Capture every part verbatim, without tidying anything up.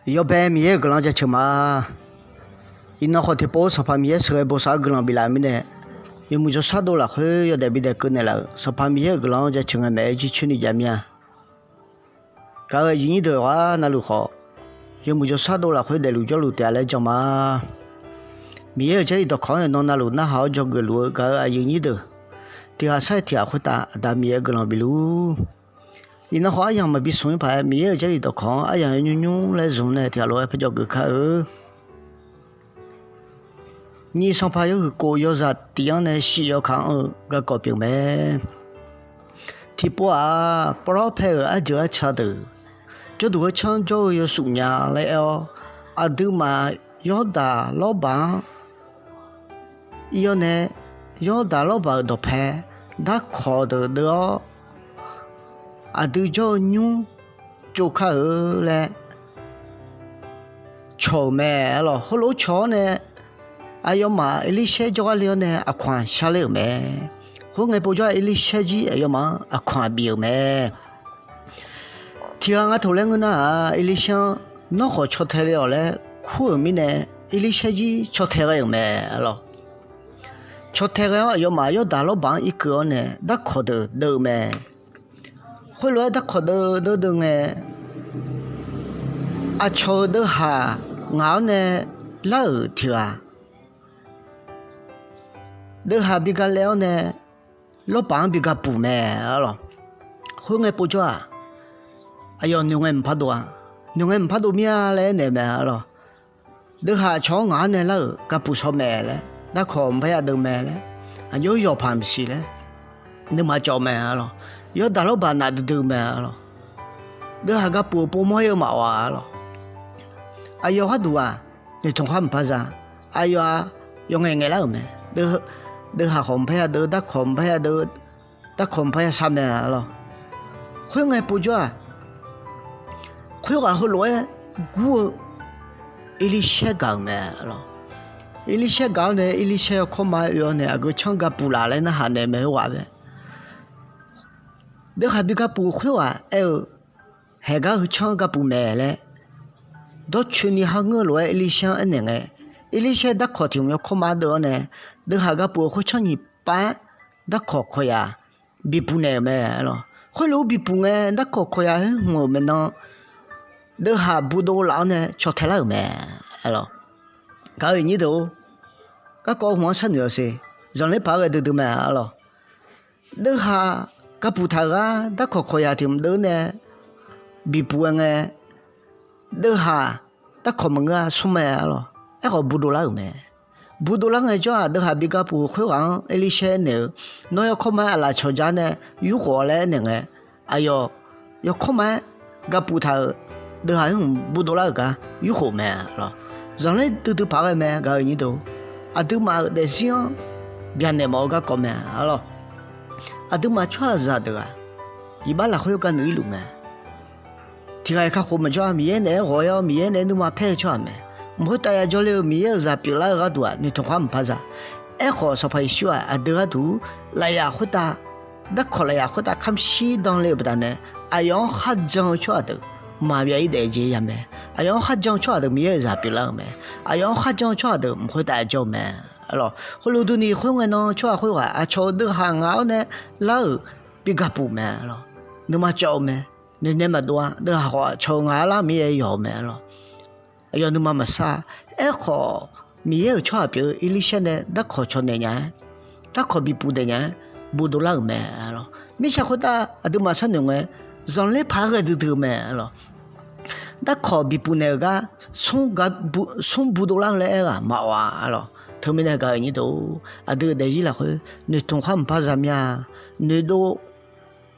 Yawbae Miqyaer-euq guiqlanq jaceuq ma. Iqnan khawf tiqpov Sanqpaq Miqyaer sheuqghae bosav-eu guiqlanq biflaf-euq mirnae, yawmuiq jawrshar dov lafkhoer yawdaef bidaef keuv naeqlaf-euq Sanqpaq Miqyaer-euq guiqlanq-anr jaceuq ngae maeq-aer jircoer ni jav mir-a. Gaq-euq aqyuif nyir deuq-aq, navluf khawf yawmuiq jawrshar dov lafkhoer daefluf jawrluf taef-a laer jan ma. Miqyaer-euq Jarlif dawqkawq-anr yawqnan navluf narhaq-awr dzawgeuf luf-eu gaq-euq aqyuif nyir deuq, tiq ghaq sar-iq tiq ghaq khoertav Aqda Miqyaer guiqlanq bifluf-ur. Iqnan khawf aryamq maqbi smq-ir paq-aer Miqyaer-euq Jarlif dawqkawq-anr aryamq yawr nymr nymr laer zmq nae tiq ghaq lof-aer paer dzawgeuf kar-eu. Nyiq Sanqpaq yawhuiq kof yawzaq tiq-anr nae shif yawkaq anr-eu garkawv pyeuf mae. Tiqpov-aq, pawrlawr pae-euq arjeuq arca deuq, jawrduq heu canr jawr-eu yawshuif nya laer aer-awr, aqduimaf Yawrdaq lawrbaq-anr ir-awr nae, Yawrdaq lawrbaq-euq dawqpae darkawq deuq deuv-awr, aqdui jawr-eu nymr tsovkar-eu laer cawq-euq mae. Arlawq, heulof-aer cawq-awr nae, aqyawfmaf Erlirshaer jawrgar le-awr nae aqkawq-aq sharler-euq mae. Khoerngae povjawr-aq, Erlirshaer jir aqyawfmaf-anr aqkawq-aq bif-euq mae. Tiq ghaq nga toq laer ngeur nar-aq, Erlirshaer-anr nawr khawf caw tae le-awq laer kur-euq mirnae, Erlirshaer jir caw tae ghae-euq mae. Arlawq, caw tae ghae-awr aqyawfmaf Yawrdaq lawrbaq-anr irkeuv-awr nae darkawq deuq deuv-eu mae. Khoerlof-aer darkawq deuv deuv deuv ngae, aqcawq-euq deuvhaq ngaq-awr nae lar-euq tiq ghaq, deuvhaq bi ga laev-awr nae lawrbaq-anr bi ga puq mae. Arlawq, khoerngae povjawr-aq, aqyawf noeqngae mqpar dov-a. Noeqngae mqpar dov mir-a laer aernaeq mae. Arlawq, deuvhaq aqcawq-anr ngaq-awr nae lar-euq ga puq shaw mae laer, darkawq mqpar ya deuv mae laer, aqjox yawqpaq maqsiq laer, nuima cawv mae. Arlawq, Yawrdaq lawrbaq nafdui dui mae. Arlawq, deuvhaq ga puq-euq povmawr-ir-eu maqawq-a. Arlawq, aqyawf gharduq-aq, noeqtmq khar mqpar za. Aqyawf-aq, yawf ngaeq ngaeq lar-euq mae. Deuvhaq khawf mqpar ya deuv, darkawq mqpar ya deuv, darkawq mqpar ya shar mae. Arlawq, khoerngae povjawr-aq, khoerghaq heulof-aer gur-eu Erlirshaer gaq-euq mae. Arlawq, Erlirshaer gaq-awr nae Erlirshaer yawkawr ma-aer oe-awr nae aqgeu canr ga puq laf laer narhaq naeq mae. Khoerghaq bae, deuvhaq bi ga puq khoerghaq aer-eu, haeq gar heu canr ga puq mae laer, dawrcoeni har ngeur-eu lof-aer Erlirshaer-anr aernaeq ngae, Erlirshaer darkawq tiq hmq yawkawr ma deuv-awr nae, deuvhaq ga puq-eu khoer canr nyiq pav-aer darkawq kawqyaq bi puq naeq-euq mae. Arlawq, khoerlof-aer bi puq ngae, darkawq kawqyaq haer hmq-euq maeqnan, deuvhaq bu dov laf-awr nae caw tae lar-euq mae. Arlawq, gaq-euq nyir deuq-or, garkawv hmq-anr sharnoeq-awq siq. Zanqler paq-aer ghae duidui mae. Arlawq, deuvhaq ga puq taq-euq gar darkawq kawqyaq tiq hmq deuv nae bi puq-aer ngae, deuvhaq darkawq maqngeur-a, smr mae. Arlawq, aerkhawf bu dov lar-euq mae. Bu dov lar ngaejawr-aq, deuvhaq bi ga puq-eu khoerghaq-anr Erlirshaer naeq-eu, nawr yawkawr ma-aer aqlaf cawq ja nae yurkhof-awq laer aernaeq ngae, aqyawf yawkawr ma-aer ga puq taq-euq deuvhaq haer hmq bu dov lar-euq gar yurkhof mae. Arlawq, zanqler duidui paq-aer ghae mae. Gaq-euq nyir deuq, aqduimaf-euq daefzir-anr byaqnaeq mawf-eu garkawv mae. Arlawq, aqduimaf tsawrhaqzaq deuq-aq, iqbax lafkhoer gar nuq-ir luf mae. Tiq ghaq-iq kakhof maqjawr-a. Miqyaer naeq-aer ghawq-aer-awr Miqyaer naeq-aer nuima paer-eu tsawrhaq mae. Mq khoertav ya jawrler-eu Miqyaer-euq zaq pyeuflar-eu gharduq-aq, noeqtmq khar mqpar za. Aerkhawf, Sanqpaq Yeqsur-aq aqdui gharduq lafyaf khoertav, darkawq lafyaf khoertav kamq shir dan le-euq baqdanae, aqyawf-anr kharjan-eu tsawrhaq deuq maqbyav-ir daef jeq ya mae. Aqyawf-anr kharjan-eu tsawrhaq deuq Miqyaer-euq zaq pyeuflar-eu mae. Aqyawf-anr kharjan-eu tsawrhaq deuq mq khoertav ya jawr-eu mae. Arlawq, heulof durni khoerngae nan tsawrhaq khoerghaq aqcawq-euq deuvhaq ngaq-awr nae lar-euq bi ga puq mae. Arlawq, nuima cawv-eu mae. Noeqnaeq maqdov-a. Deuvhaq khawf aqcawq-euq ngaq-awr lar Miqyaer yawq-eu mae. Arlawq, aqyawf nuima maqsar-a. Aerkhawf, Miqyaer-euq tsawrhaq pyeuf-eu Erlirshaer nae darkawq cawq naeq nya-aer, darkawq bi puq daeq nya-aer, bu dov lar-euq mae. Arlawq, mirtsaq khoertav aqduimaf sharnoeq ngae, zanqler paq-aer ghae duidui-eu mae. Arlawq, darkawq bi puq naeq-euq gar smr bu dov lar-eu laer aer-eu-aq maqawq-a. Arlawq, teumirnae gaq-euq nyir deuq-or, aqdui-euq daefzir lafkhoer noeqtmq khar mqpar za mir-a. Noeqdov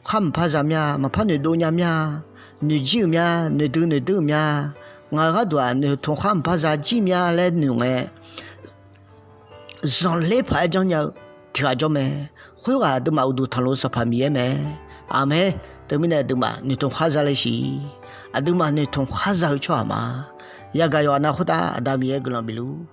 khar mqpar za mir-a. Maqpar noeqdov nya mir-a. Noeqjir-euq mir-a. Noeqdui noeqdui-euq mir-a. Ngaq-euq gharduq-aq noeqtmq khar mqpar za jir mir-a laer noeq ngae, zanqler paq-aer janrnya-eu tiq ghaq jawr mae. Khoerghaq aqduimaf uqduq tanqluf-eu Sanqpaq Miqyaer mae. Aqmeq. Teumirnae aqduimaf noeqtmq khar za le siq. Aqduimaf noeqtmq khar za-eu tsawrhaq ma. Yagaq yawqha nav khoertav Aqda Miqyaer guiqlanq bifluf.